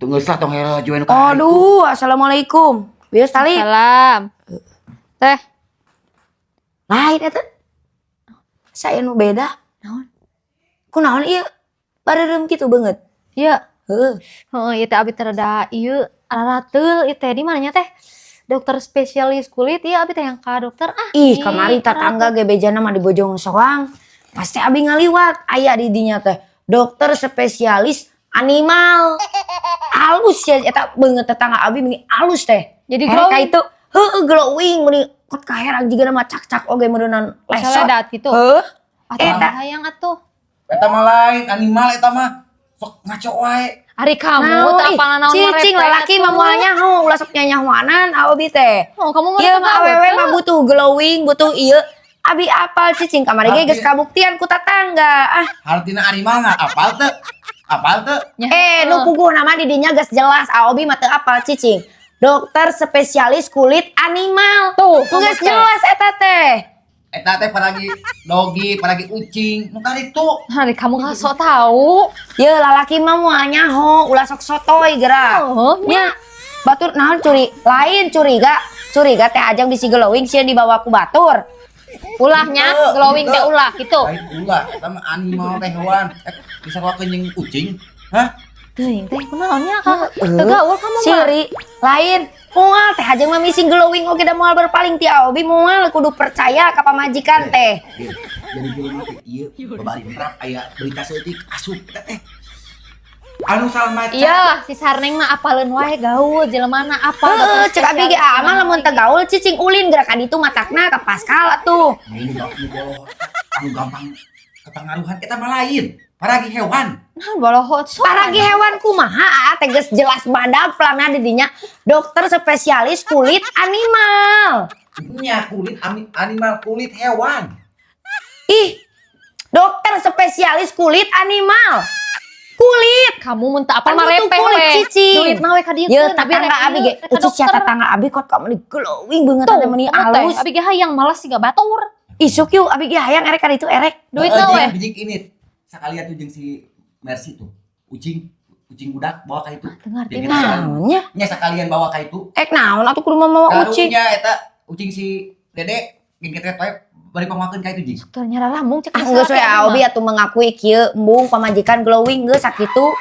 Teu geus lah, tong hera jueun ka itu. Aduh, assalamualaikum. Bius tali. Salam. Teh, Lain eta. Saya nu beda. Naon? Kunaon ieu? Bareureum kitu beungeut. Iya. Heeh. Heeh, ieu teh abi teh rada ieu rarateul ieu teh di mana nya teh? Dokter spesialis kulit ieu abi teh yang ka dokter ah. Ih, kamari tetangga ge bejana mah di Bojong Soang. Pasti abi ngaliwat aya di dinya teh dokter spesialis animal. Alus ya eta beungeut tetangga abi meni alus teh. Jadi Erek glowing. Ka itu heueuh, glowing meni kot kaherang jiga mah cak-cak oge meureunnan lesot. Seledat gitu. Heuh. Atuh Eta. hayang atuh. Eta mah lain animal eta mah. Sok ngaco wae. Ari kamu Naon, teu ih, apal naon mah cicing repek lalaki mah atuh. moal nyaho, ulah sok nyanyahoanan abi teh. Oh, kamu mah Ieu teu mah gaul, awewe teu. Mah butuh glowing, butuh ieu. Abi apal, cicing, kamari ge geus kabuktian ku tetangga. Ah, Hartina animal nggak apal teu? Apal teu? Nya, eh, nu puguh nama di dinya geus jelas, Aobi mah teu apal, cicing. Dokter spesialis kulit animal. Tuh, kamu Geus teh. Jelas eta teh. Eta teh paragi doggy, paragi ucing, nu karitu. Ari kamu nggak sok tahu. Ye, lalaki mah moal nyaho, ulah sok sotoy geura. Oh, Nya, batur naon curi, lain curiga, curiga teh ajang bisi glowing sieun dibawa ku batur. Ulahnya Henteu, glowing teh henteu. Ulah gitu. Lain ulah, eta mah animal teh hewan. Eh, disaruakeun jeung ucing. Hah? Teuing teh kunaon nya ka? Teu gaul kamu mah. Siri, lain moal teh ajang mah missing glowing oge da moal berpaling ti Aobi, moal kudu percaya ka pamajikan teh. Iya, jadi jelema teh ieu babari nerap aya berita saeutik asup eta teh. Anu salah maca. Iya, si Sarneng mah apaleun wae gaul, jelemana apal. Heeh, dokter cek abi ge spesialis ah mah lamun teu gaul cicing ulin geura ka ditu matakna ka Pascal atuh. Nah, ini nu boloh anu gampang kepengaruhan eta mah lain. Paragi hewan. Nah, bolohot sok. Paragi hewan kumaha ah teh geus jelas badag pelana di dinya dokter spesialis kulit animal. Nya kulit animal, kulit hewan. Ih, dokter spesialis kulit animal. Kulit. Kamu mun teu apal Kan mah butuh repeh kulit, we. cicing. Duit mah we ka dieu. Ye, tetangga abi ge, ucis sia tetangga abi kot ka meuni glowing banget Tuh, ada meuni kamu teh, alus. abi ge hayang malas siga batur. Isuk yuk, abi ge hayang erek ka ditu erek. Duit Heeh, mah we. jeung bijik ini. Sakalian tuh jeung si Mercy tuh. Ucing, ucing budak bawa ka itu. Teu ngarti Jeung mah. Naonnya? Nya sakalian bawa ka itu. Ek naon atuh kudu mawa ucing. Karunya eta ucing si Dede jeung kita we bari pamakeun ka itu jing. Teu nyararambung cek Ah, geus we Abi atuh mengakui kieu embung pamajikan glowing geus sakitu.